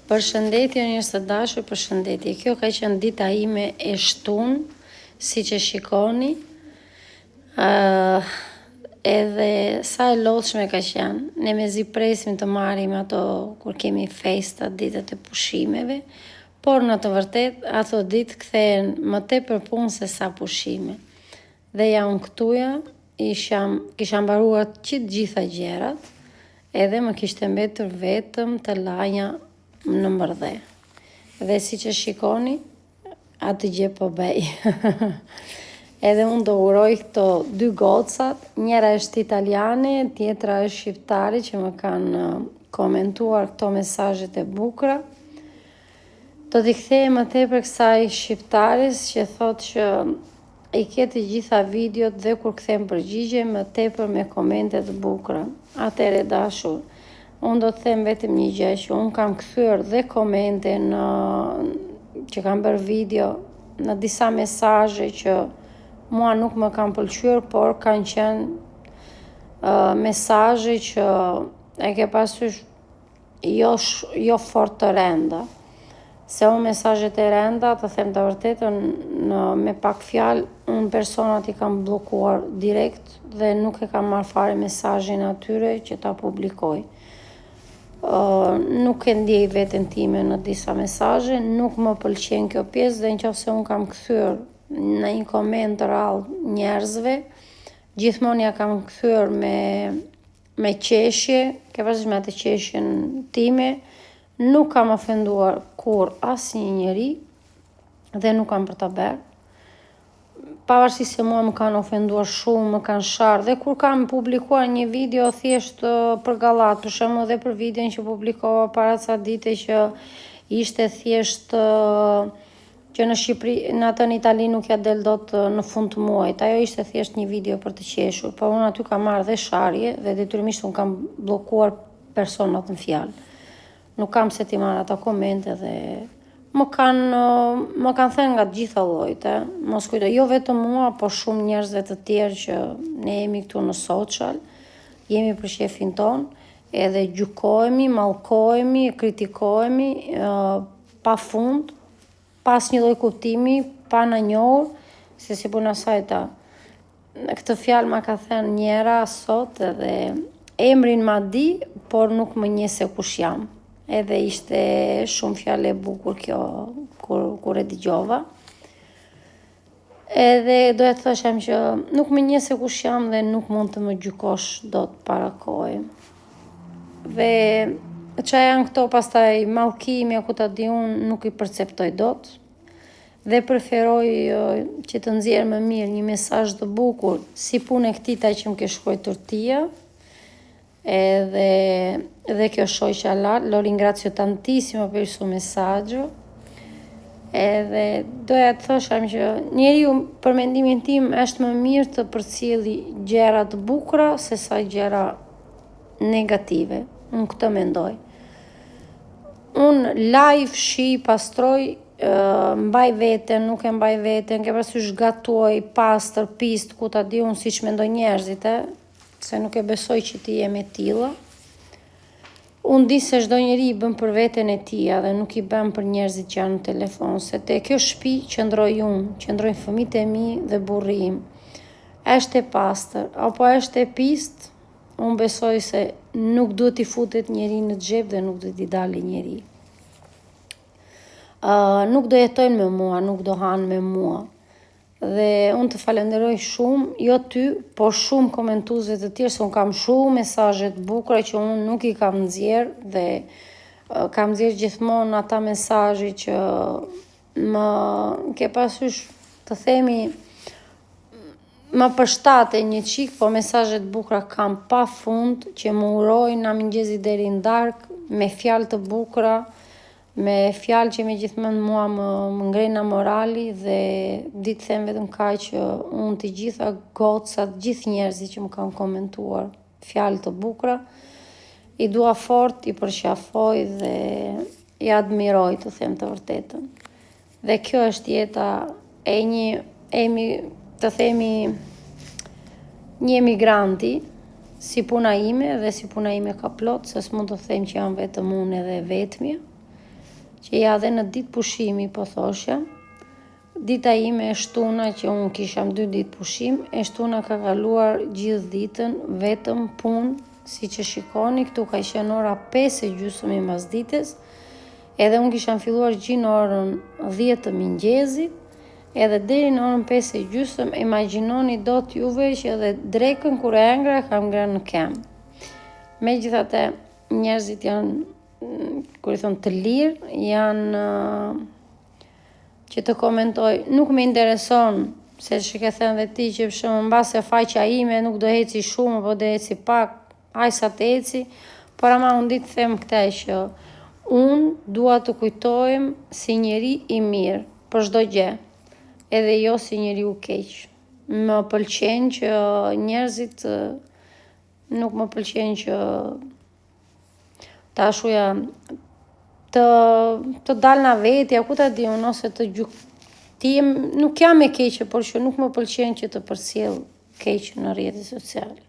Përshëndetje njerëz të dashur, përshëndetje. Kjo ka qenë dita ime e shtunë, siç e shikoni. Uh, edhe sa e lodhshme ka qenë. Ne mezi presim të marrim ato kur kemi festa, ditët e pushimeve, por në të vërtetë ato ditë kthehen më tepër punë se sa pushime. Dhe ja unë këtuja, isha, kisha mbaruar që të gjitha gjërat, edhe më kishte mbetur vetëm të laja në mërdhe. Dhe siç e shikoni, atë gjë po bëj. edhe unë do uroj këto dy gocat, njëra është italiane, tjetra është shqiptare që më kanë uh, komentuar këto mesazhet e bukura. Do t'i kthehem më tepër kësaj shqiptares që thotë që i ke të gjitha videot dhe kur kthen përgjigje më tepër me komente të bukura. Atëherë e dashur, unë do të them vetëm një gjë që unë kam kthyer dhe komente në që kam bërë video në disa mesazhe që mua nuk më kanë pëlqyer, por kanë qenë uh, mesazhe që e ke parasysh jo jo fort të renda. Se unë mesazhet e renda, të them të vërtetën, në, me pak fjalë, unë personat i kam bllokuar direkt dhe nuk e kam marrë fare mesazhin atyre që ta publikoj. Uh, nuk e ndjej veten time në disa mesazhe, nuk më pëlqen kjo pjesë dhe në qoftë se unë kam kthyer në një koment rrallë njerëzve, gjithmonë ja kam kthyer me me qeshje, ke parasysh me atë qeshjen time, nuk kam ofenduar kurrë asnjë njeri dhe nuk kam për ta bërë. Pavarësisht se mua më kanë ofenduar shumë, më kanë sharë dhe kur kam publikuar një video thjesht për gallatë, për shembull dhe për videon që publikova para ca dite që ishte thjesht që në Shqipëri, në atë në Itali nuk ja del dot në fund të muajit. Ajo ishte thjesht një video për të qeshur, por unë aty kam marrë dhe sharje dhe detyrimisht unë kam bllokuar personat në fjalë. Nuk kam se t'i marr ato komente dhe më kanë më kanë thënë nga të gjitha llojet, e. Mos kujto, jo vetëm mua, por shumë njerëzve të tjerë që ne jemi këtu në social, jemi për qefin tonë, edhe gjykohemi, mallkohemi, kritikohemi, pa fund, pa asnjë lloj kuptimi, pa na njohur, se si puna saj ta. Këtë fjalë ma ka thënë njëra sot edhe emrin ma di, por nuk më njeh se kush jam. Edhe ishte shumë fjalë e bukur kjo kur kur e dëgjova. Edhe doja të thosha që nuk më njeh se kush jam dhe nuk mund të më gjykosh dot para kohe. Dhe ça janë këto pastaj mallkimi, ku ta di unë, nuk i perceptoj dot. Dhe preferoj që të nxjerr më mirë një mesazh të bukur, si punë e këtij ta që më ke shkruajtur tia, Edhe dhe kjo shoqja lart, lo ringrazio tantissimo per il suo messaggio. Edhe doja të thosha që njeriu për mendimin tim është më mirë të përcjelli gjëra të bukura se sa gjëra negative. Unë këtë mendoj. Unë laj, fshij, pastroj, mbaj veten, nuk e mbaj veten, ke parasysh gatuaj, pastër, pist, ku ta di unë siç mendojnë njerëzit, e? Se nuk e besoj që të jem e tilla. Unë di se çdo njeri i bën për veten e tij dhe nuk i bën për njerëzit që janë në telefon, se te kjo shtëpi qëndroj unë, qëndrojnë fëmijët e mi dhe burri im. Është e pastër apo është e pistë, unë besoj se nuk duhet t'i futet njeri në xhep dhe nuk duhet t'i dali njeri. Uh, nuk do jetojnë me mua, nuk do hanë me mua. Dhe unë të falenderoj shumë, jo ty, por shumë komentuesve të tjerë, se unë kam shumë mesazhe të bukura që unë nuk i kam nxjerr dhe kam nxjerr gjithmonë ata mesazhe që më ke parasysh të themi më përshtate një çik, po mesazhe të bukura kam pa fund që më urojnë nga mëngjesi deri në darkë me fjalë të bukura, Me fjalë që me gjithmonë mua më, më ngrenë morali dhe di të them vetëm kaq që unë të gjitha gocat, gjithë njerëzit që më kanë komentuar fjalë të bukura, i dua fort, i përqafoj dhe i admiroj të them të vërtetën. Dhe kjo është jeta e një emi, të themi një emigranti, si puna ime dhe si puna ime ka plot, se s'mund të them që jam vetëm unë edhe vetmja. Që ja dhe në ditë pushimi, po thoshja, dita ime e shtuna që unë kisha dy ditë pushim, e shtuna ka kaluar gjithë ditën vetëm punë, siç e shikoni, këtu ka qenë ora 5 e gjysmë e mbasdites, edhe unë kisha filluar që në orën 10 të mëngjezit, edhe deri në orën 5 e gjysmë, imagjinoni dot juve që edhe drekën kur e ngra, kam ngrënë në këmbë. Megjithatë, njerëzit janë kur i thonë të lirë, janë që të komentoj, nuk më intereson se ç'ke thënë dhe ti që për shembull mbase faqja ime nuk do eci shumë apo do eci pak, aq sa të eci, por ama unë di të them këtë që unë dua të kujtohem si njeri i mirë për çdo gjë, edhe jo si njeriu i keq. Më pëlqen që njerëzit nuk më pëlqen që ta shuja të të dal na vetja, ku ta di unë ose të gjyk ti jem, nuk jam e keqe, por që nuk më pëlqen që të përcjell keq në rrjetet sociale.